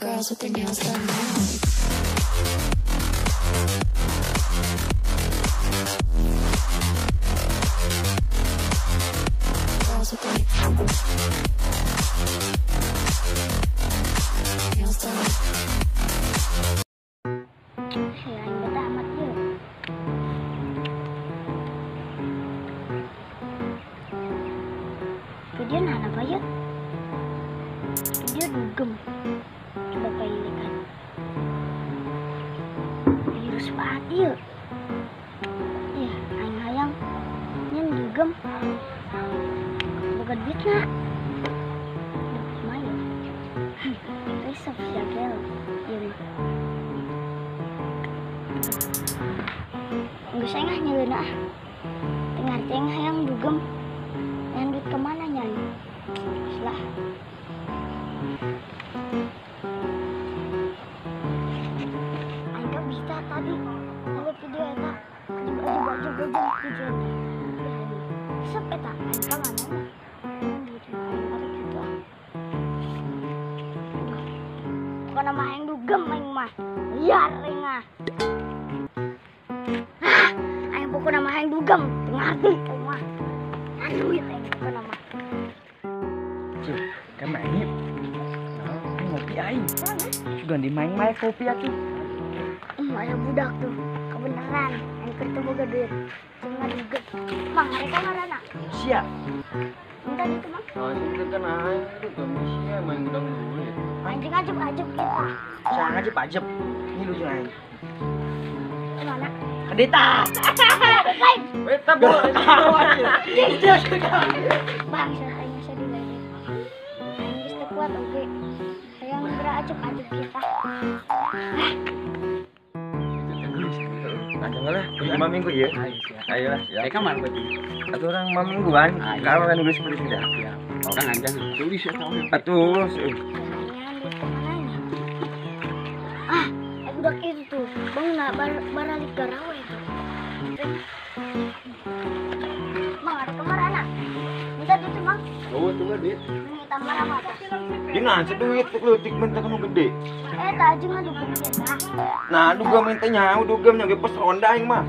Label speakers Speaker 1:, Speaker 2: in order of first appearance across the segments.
Speaker 1: Girls with their nails done now. Girls with their nails done.
Speaker 2: Hey, aing betah amat ieu. Video naon apa ya? Video dugem. Coba pailikan. Virus banget ieu. Ih, aing hayang nyen dugem. Boga duitna. Lumayan. Resep sia gel ieu mah. Geus aing ah nyeuleuna ah. Teu ngarti aing hayang dugem. Yang duit kemana nyan? Lah. Aing bisa tadi ada video eta ajub video. Resep eta aing ka mana? Duit aing balik gitu ah. Bukan nama aing dugem aing mah. Liar aing mah. Ah, aing pokona mah aing dugem, teu ngarti aing mah. Duit aing pokona mah.
Speaker 3: Cih, kemana? Ngopi aing. Sugan di main-main kopi atuh.
Speaker 2: Ada budak tuh, kebenaran. Aing keur teu boga duit. Cuma dugem. Mang, mereka ngaranna?
Speaker 3: Sia.
Speaker 2: Minta duit mang.
Speaker 4: Oh, itu kan aing dugem sia main gudang duit.
Speaker 2: Anjing ajub-ajub kita.
Speaker 3: Sang ajub-ajub. Ngilu jeung aing.
Speaker 2: Mana?
Speaker 3: Kadeta.
Speaker 2: Lain.
Speaker 4: Eta bu.
Speaker 2: Bangsa aing sedih lagi. Aing geus teu kuat oge. Hayang geura ajub-ajub kita.
Speaker 4: Panjang lah, 5 minggu ya. Ayo lah, siap.
Speaker 5: Kayak kamar berarti.
Speaker 4: Atau orang 5 mingguan, kalau kan nulis seperti sudah.
Speaker 5: Siap. Orang anjang tulis ya tahu.
Speaker 4: Atuh.
Speaker 2: Ah, budak itu tuh, bang nak baralik garawe itu. Mang, ada kamar anak. Minta duit mang.
Speaker 4: Oh, tunggu duit.
Speaker 2: Minta marah mata.
Speaker 4: Dia ngasih duit leutik minta kanu gede.
Speaker 2: Eh, tak aja ngadugem kita.
Speaker 4: Nah, dugem minta nyaho dugem nya ge pos ronda aing mah.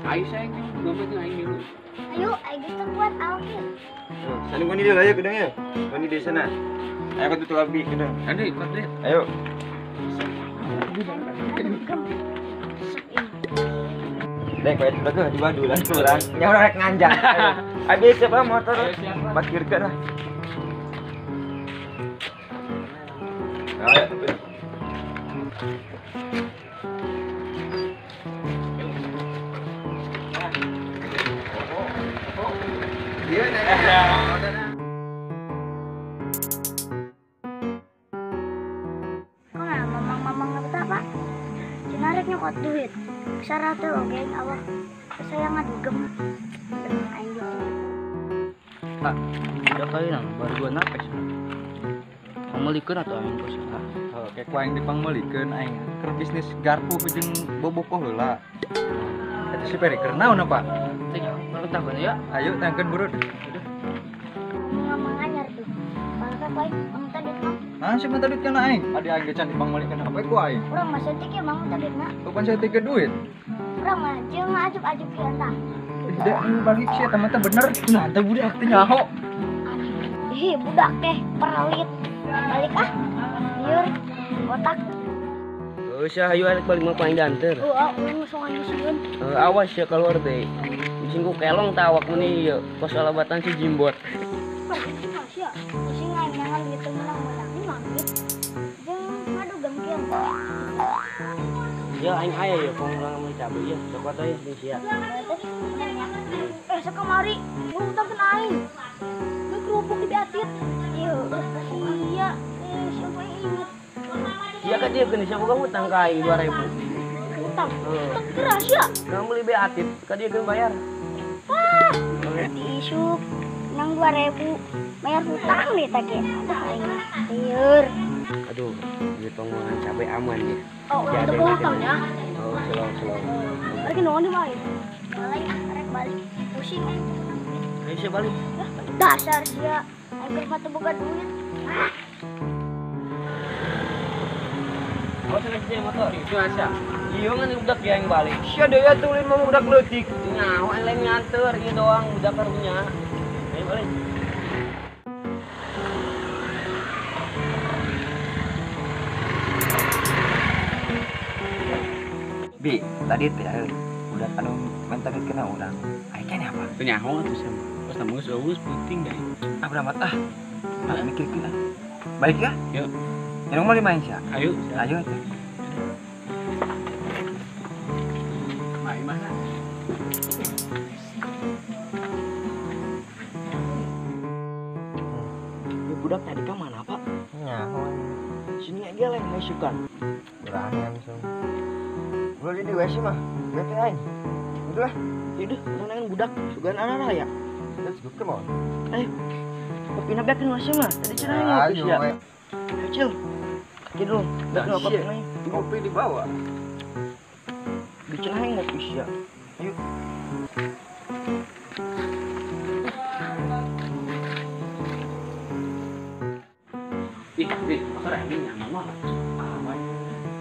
Speaker 5: Aing sayang dugem teh aing milu.
Speaker 2: Ayo, aing geus teu kuat awak ieu.
Speaker 4: Saling gua ni dia lah ya gedang ya. Gua ni di sana. Ayo ke tutup abdi gedang.
Speaker 5: Aduh, ikut deh.
Speaker 4: Ayo. Dek, kayak udah di badu lah kurang. Nya urang rek nganjang. Abi siapa motor? Parkirkeun lah. Ayo. Dia
Speaker 2: Kok mamang-mamang nggak apa? Cinarek nyokot duit. Syarat tuh oge awak. Saya ngadugem. Aing gitu.
Speaker 3: Ah, udah kali nang baru gua napes. Pangmeulikeun atuh aing kos.
Speaker 6: Heuh, kayak ku aing dipangmeulikeun aing keur bisnis garpu jeung bobokoh heula. Eta si Peri keur naon apa?
Speaker 3: Teh nyaho, tangkeun ya.
Speaker 6: Ayo tangkeun buru. Udah.
Speaker 2: Ngomong anyar tuh. Bangsa ku aing minta duit mang.
Speaker 6: Nah, si minta duit kana aing. Adi aing ge can dipangmeulikeun apa ku aing?
Speaker 2: Urang mah saeutik ya mang minta duitna.
Speaker 6: Bukan saeutik ke duit.
Speaker 2: Urang mah jeung ajub-ajub kieu tah.
Speaker 6: Tidak, balik sih teman teh bener. Nah, teh budak teh nyaho.
Speaker 2: Ih, budak teh perelit. Balik ah. Liur otak.
Speaker 3: Heuh, sia hayu arek balik mah paling danter.
Speaker 2: Heuh, urang sok nyusun.
Speaker 3: Heuh, awas ya keluar teh. Bising ku kelong tah awak meni ieu kos alabatan si Jimbot.
Speaker 2: Sia, pusing aing nangan duit teu menang-menang ini mah duit. Jeung ngadugem kieu.
Speaker 3: Ya aing aya ya pong urang meuli cabe ya, cokot euy jeung sia.
Speaker 2: Eh, sakamari ngutang kana aing. Beli kerupuk di Beatit. Iya, iya, siapa yang inget?
Speaker 3: Iya kan dia kena siapa kamu utang ka aing 2000.
Speaker 2: Utang. Utang keras ya.
Speaker 3: Kamu beli Beatit, ka dia kena bayar.
Speaker 2: Ah, diisuk nang 2000 bayar hutang nih tadi. Aduh aing lieur.
Speaker 3: Aduh, duit pengolahan cabai aman ya.
Speaker 2: Oh, untuk hutang ya.
Speaker 3: Oh, selong selong.
Speaker 2: Lagi nongol di mana? Balik ah, rek balik. Pusing aing.
Speaker 3: Ayo sia balik.
Speaker 2: Dasar sia, aing keur mah teu boga duit. Ah.
Speaker 3: Oh, sana sih motor. Itu asa. Iya ngan budak yang balik.
Speaker 4: Sia deui atuh ulin mah budak leutik.
Speaker 3: Nyaho lain nganter ieu doang budak karunya. Ayo balik.
Speaker 4: Bi, tadi teh udah anu minta duit kena urang. Aya keneh apa?
Speaker 5: Teu nyaho atuh sia. Pas namun geus eueus penting deui.
Speaker 4: Ah beramat ah. Ah mikirkeun ah. Balik ya?
Speaker 5: Yuk.
Speaker 4: Yang mau dimain sia?
Speaker 5: Ayo.
Speaker 4: Ayo atuh.
Speaker 5: Main mana?
Speaker 3: Ya budak tadi ka mana, Pak?
Speaker 4: Nyaho.
Speaker 3: Sini aja lah yang masukan.
Speaker 4: Berani langsung. Udah di WC mah, bete aing. Udah lah.
Speaker 3: Yaudah, urang budak sugan anak ya.
Speaker 4: Let's go, come on.
Speaker 3: Ayo. Kopi nabekeun WC mah. Tadi cenah ngopi sia.
Speaker 4: Ayo.
Speaker 3: Kecil. Kaki dulu. Bek ngopi.
Speaker 4: Kopi dibawa.
Speaker 3: Bikin aing ngopi sia.
Speaker 4: Ayo.
Speaker 5: Ih, motor aing nyaman mah. Aman.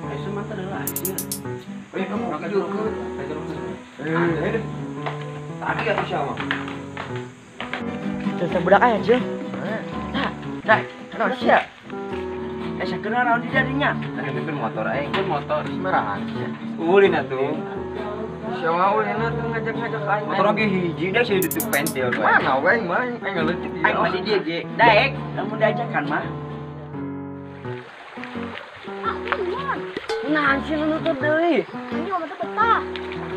Speaker 5: Ayo semata deui sih.
Speaker 4: Eh, kamu tidur. Eh, tadi atuh siapa?
Speaker 3: Terus budak aya, Cil. Nah, nah, kenapa sia? Eh, sakeuna naon di jadinya?
Speaker 4: Tadi motor aing.
Speaker 5: Motor semerahan sia.
Speaker 4: Ulin atuh. Siapa ulin atuh ngajak-ngajak aing. Motor oge hiji deh sia ditutup pentil. Mana we aing mah aing leutik.
Speaker 3: Aing masih dia ge. Daek, lamun diajakan mah. Nah, sih lu nutup deui.
Speaker 2: Ini mah betah.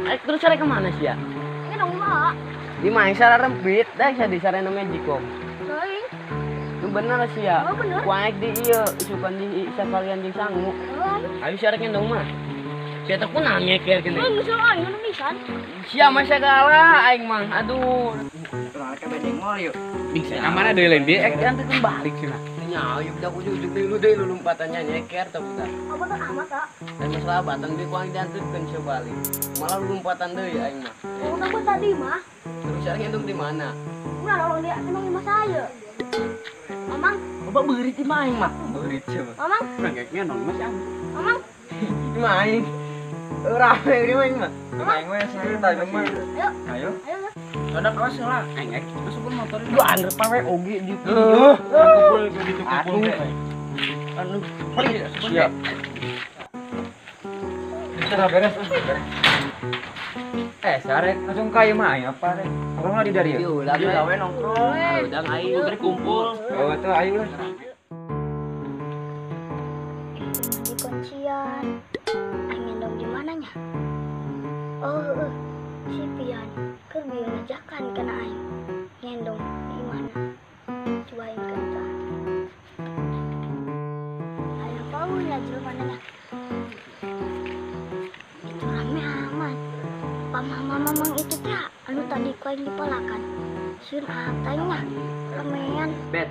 Speaker 3: Ayo terus cari kemana sih ya?
Speaker 2: Ini dong mah.
Speaker 3: Di mana sara rempit, dah saya di sarana Magicom.
Speaker 2: Teuing.
Speaker 3: Itu bener sih ya.
Speaker 2: Oh, bener.
Speaker 3: Ku aing di ieu isukan di sakalian jeung sangu. Ayo sih arek dong mah. Sia teh kunaon ngeker gini.
Speaker 2: Geus aing nu pisan.
Speaker 3: Sia mah segala aing mah. Aduh. Urang rek bedeng mall yuk.
Speaker 5: Bisa ka mana deui lain dia ek diantarkeun balik cenah.
Speaker 3: Nya ayo budak ujug-ujug deui lu deui lu lompatannya nyeker teh budak.
Speaker 2: Apa tuh amat tak?
Speaker 3: Dan masalah batang deui ku aing diantarkeun sia balik. Malah lu lompatan deui aing mah.
Speaker 2: Oh, tapi tadi mah.
Speaker 3: Terus arek ngendong di mana?
Speaker 2: Udah lolong dia emang imah saya. Mamang,
Speaker 3: Bapak beurit di mah aing mah.
Speaker 4: Beurit sia mah.
Speaker 2: Mamang,
Speaker 5: Urang ek ngendong mah sia.
Speaker 2: Mamang.
Speaker 4: Di mah aing. Rame di mah aing mah. Aing mah saya tadi mah.
Speaker 2: Ayo.
Speaker 4: Ayo.
Speaker 2: Ayo.
Speaker 3: Sodak awas lah.
Speaker 5: Aing ek masukkeun motor.
Speaker 3: Lu angger pawe oge di
Speaker 4: Kumpul begitu kumpul.
Speaker 3: Anu,
Speaker 4: siap. Sudah beres. Eh, sare langsung kayu mah aing apa rek? Nongkrong di dari ya?
Speaker 3: Iya, gawe nongkrong. Udah aing udah kumpul.
Speaker 4: Oh, itu ayo lah.
Speaker 2: Di kuncian. Aing ngendong di mananya? Oh, si Pian keur bieu ngajakan kana aing. Ngendong di mana? Coba aing kerja. Ayo paunya jelema mananya. Itu rame amat. Pamama mamang itu teh anu tadi ku aing dipalakan. Sieun atanya ramean.
Speaker 3: Bet,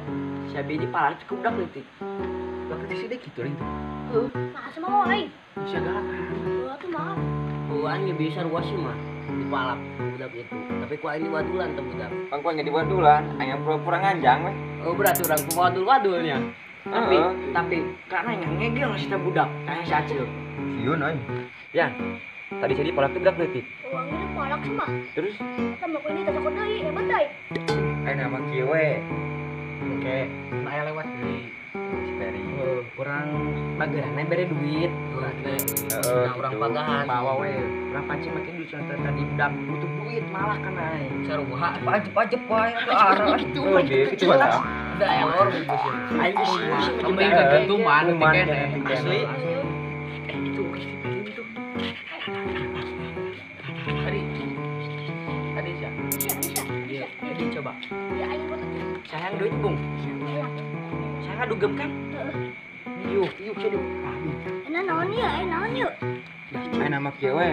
Speaker 3: si Abi dipalak cukup budak leutik.
Speaker 5: Budak leutik sih deh kitu lain tuh.
Speaker 3: Heuh.
Speaker 2: Nah, sama mau aing.
Speaker 5: Bisa galak.
Speaker 2: Heeh, tuh mah.
Speaker 3: Aing ge bisa ruas sih mah dipalak budak itu. Tapi ku aing diwadulan teh budak.
Speaker 4: Pang ku aing diwadulan, aing pura-pura nganjang weh.
Speaker 3: Oh, berarti urang kuwadul-wadulnya. Tapi karena yang ngegel si teh budak, kayak si Acil.
Speaker 4: Sieun aing. Yan, tadi jadi palak teh budak leutik.
Speaker 2: Uang ini palak semua.
Speaker 4: Terus
Speaker 2: tambah ku ini tacokot deui, hebat deui.
Speaker 4: Aing nama kieu we.
Speaker 3: Oke, nah lewat deui.
Speaker 4: Si Peri.
Speaker 3: Kurang pagaran bere duit. Nah, urang pagahan
Speaker 4: bawa we.
Speaker 3: Urang pancing makin duit cenah tadi budak butuh duit malah kana aing. Sarua
Speaker 4: Pajep-pajep wae atuh arah
Speaker 3: gitu.
Speaker 4: Gitu lah.
Speaker 3: Udah elor geus. Aing geus
Speaker 5: Penting kegentuman
Speaker 4: asli.
Speaker 3: Itu si Peri itu. Tadi. Tadi sia.
Speaker 2: Bisa.
Speaker 3: Iya, tadi coba.
Speaker 2: Ya aing foto.
Speaker 3: Sayang duit, Bung. Saya dugem kan? Yuk, yuk, yuk.
Speaker 2: Enak naon ieu, naon ieu.
Speaker 4: Aing nama kieu we.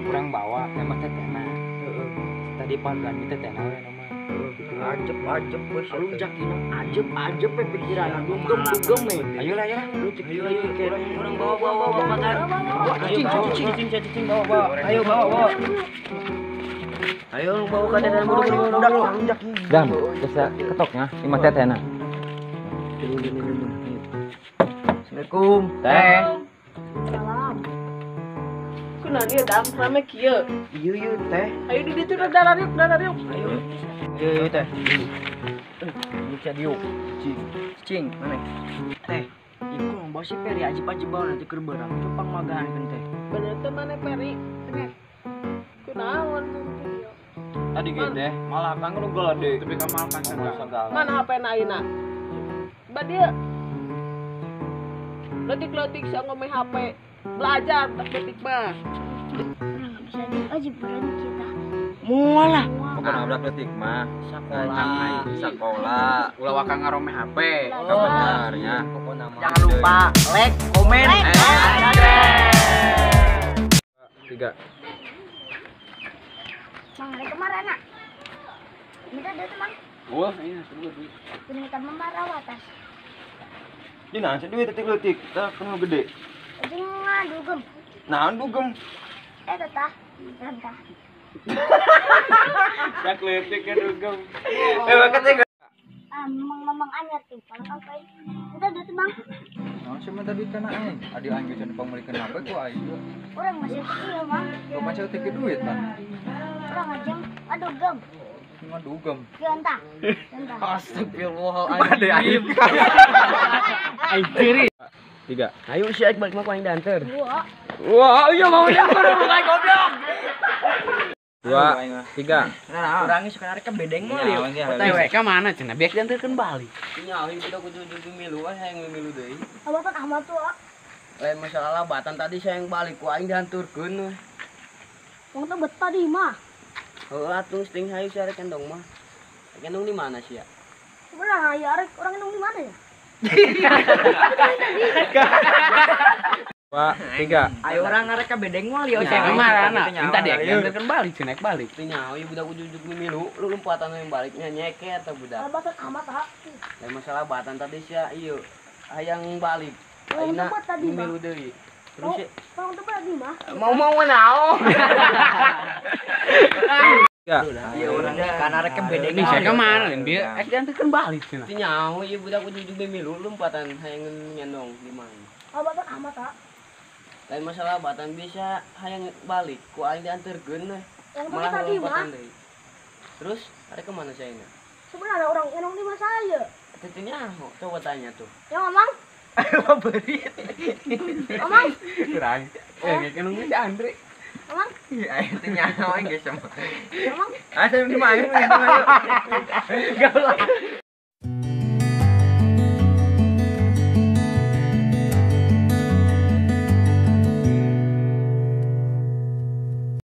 Speaker 4: Urang bawa emang teh tena. Heeh. Tadi panggilan kita tena we nama. Gitu.
Speaker 3: Ajep we salunjak ieu. Ajep ajep we pikiran dugem dugem we.
Speaker 4: Ayo lah, ayo lah.
Speaker 3: Lu cek ayo urang bawa bawa bawa kan. Cicing cicing cicing bawa bawa. Ayo bawa bawa. Ayo lu bawa ka dalam budak salunjak.
Speaker 4: Dam, bisa ketoknya imah teh tena.
Speaker 3: Assalamualaikum.
Speaker 4: Teh.
Speaker 7: Kunaon ieu dam rame kieu.
Speaker 3: Ieu ieu teh.
Speaker 7: Ayo di ditu darariuk darariuk.
Speaker 3: Ayo. Ieu teh. Bisa diuk. Cing. Cing, mana? Teh, ieu ku bawa si Peri ajib-ajib bawa nanti keur beurang. Cupang magahan kan teh.
Speaker 7: Bener teh mana Peri?
Speaker 2: Bener.
Speaker 7: Kunaon
Speaker 2: Video.
Speaker 4: Tadi ge teh malah kang nu gede.
Speaker 5: Tapi ka makan segala.
Speaker 7: Mana HP na ayeuna? Ba dieu. Letik-letik sia ngomeh HP. Belajar tak letik mah.
Speaker 2: Orang nggak bisa ajib berani kita.
Speaker 3: Moal lah.
Speaker 4: Pokoknya budak leutik mah
Speaker 3: Sekolah.
Speaker 4: sekolah.
Speaker 5: Ulah waka ngarome HP.
Speaker 4: Kabenernya.
Speaker 3: Pokokna mah. Jangan lupa like, komen,
Speaker 2: Like,
Speaker 3: and subscribe.
Speaker 4: 3.
Speaker 2: Mang rek kemana nak? Minta duit mang.
Speaker 5: Wah, ini sebut duit.
Speaker 2: Minta memarah atas.
Speaker 4: Di naon sih duit leutik-leutik, tah kudu gede.
Speaker 2: Ujung ngadugem.
Speaker 4: Naon dugem?
Speaker 2: Eh tetah, rentah.
Speaker 5: Dak leutik ya dugem.
Speaker 4: Eh bakat teh.
Speaker 2: Ah, memang anyar tuh. Kalau apa? Minta duit mang.
Speaker 6: Naon sih minta duit kana aing? Adi aing geus dipangmeulikeun HP ku aing.
Speaker 2: Orang masih iya mang.
Speaker 6: Bapak cewek teh duit kan.
Speaker 2: Orang aja ngadugem.
Speaker 6: Ngadugem.
Speaker 2: Ya entah. Entah.
Speaker 6: Astagfirullahaladzim. Aing.
Speaker 5: Aing ciri.
Speaker 4: 3.
Speaker 3: Ayo si aing balik mah ku aing dianter.
Speaker 2: Dua.
Speaker 4: Wah, iya mau ya kudu goblok. 2 3.
Speaker 3: Urang geus kana rek bedeng mah lieu.
Speaker 5: OTW ka mana cenah? Biak diantarkeun balik.
Speaker 3: Nya aing budak kudu milu ah hayang milu deui.
Speaker 2: Abatan Ahmad tuh. Ah.
Speaker 3: Lain masalah labatan tadi saya yang balik ku aing dihanturkeun.
Speaker 2: Wong tuh betah di mah.
Speaker 3: Heuh atuh sting hayu sia rek kendong mah. Rek kendong di mana sia?
Speaker 2: Sebenarnya ya arek orang nong di mana ya?
Speaker 4: 2 3.
Speaker 3: Ayo urang arek ka bedeng mah lieu
Speaker 5: Sia ka mana? Minta dia diantarkeun balik cenah balik.
Speaker 3: Teu nyaho ieu budak ujug-ujug milu, lu lompatan yang baliknya nyeket atuh budak.
Speaker 2: Abatan Ahmad ah.
Speaker 3: Lain masalah batan tadi sia ieu hayang balik.
Speaker 2: Orang
Speaker 3: Ayeuna
Speaker 2: tempat tadi mah.
Speaker 3: milu deui. Terus sia
Speaker 2: Orang tempat di mah.
Speaker 3: mau-mau naon?
Speaker 4: 3.
Speaker 3: Iya urang kana rek bedeng.
Speaker 5: Ih, sia ka mana? Biak ek diantarkeun balik cenah.
Speaker 3: Teu nyaho ieu budak ujug-ujug milu lompatan hayang nyendong di mana.
Speaker 2: Abatan Ahmad ah.
Speaker 3: Lain masalah batan bisa hayang balik ku aing dianterkeun we.
Speaker 2: Yang
Speaker 3: Malah
Speaker 2: tempat tadi mah.
Speaker 3: lompatan deui. Terus arek kemana saya ini?
Speaker 2: Sebenarnya orang nong di mah saya.
Speaker 3: Teu nyaho, coba tanya tuh.
Speaker 2: Ya mamang,
Speaker 3: Beri.
Speaker 2: mamang,
Speaker 5: Kurang. Eh, kan si Andre.
Speaker 2: mamang,
Speaker 4: Aing teh nyaho aing geus sama.
Speaker 2: mamang.
Speaker 4: Ah, saya di mana? Ayo.